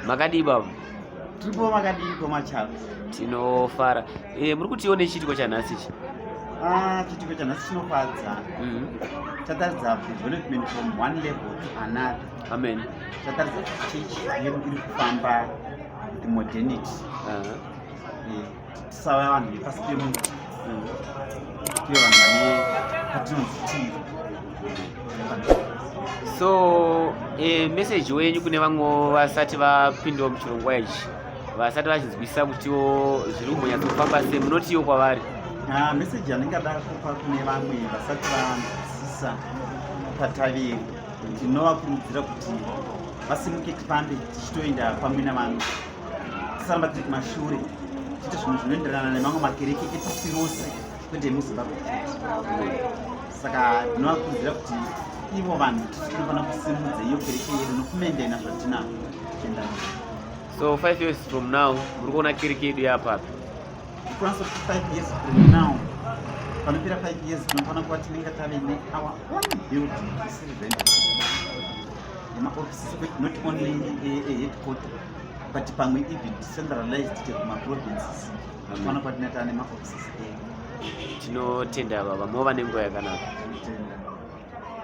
Makadii baba? Tiripo, makadii komacharo? Tinofara. Muri kutiwo nechiitiko chanhasi ichi? Ah, chiitiko chanhasi chinofadza. Chataridza development from one level to another. Amen. Chataridza kuti chechi yedu iri kufamba with modernity. Tisava vanhu vepasi pemuti, tive vanhu vane patinonzi tiri. So message wenyu kune vamwe vasati vapindawo muchirongwa ichi, vasati vachinzwisisa kutiwo zviri kumbonyatsofamba sei, munotiwo kwavari? Ah, message yandingada kupa kune vamwe vasati vanzwisisa pataveri, ndinovakurudzira kuti vasimuke, tifambe tichitoenda pamwe navamwe, tisaramba tiri kumashure, tiite zvinhu zvinoenderana nemamwe makereke epasi rose, kwete emuZimbabwe chete. Saka ndinovakurudzira kuti ivo vanhu tisu tinofanira kusimudza iyo kereke yedu nokumaintaina zvatinazvo tichienda mberi. So 5 years from now muri kuona kereke yedu yapapi? Ndikwanisa kuti 5 years from now, panopera 5 years, tinofanira kuva tinenge tave neour own building isiri rented, nemaoffices, not only a headquarter but pamwe even decentralized chero kumaprovinces, tinofanira kuva tinenge tave nemaoffices edu. Tinotenda baba, mova nenguva yakanaka. Tinotenda.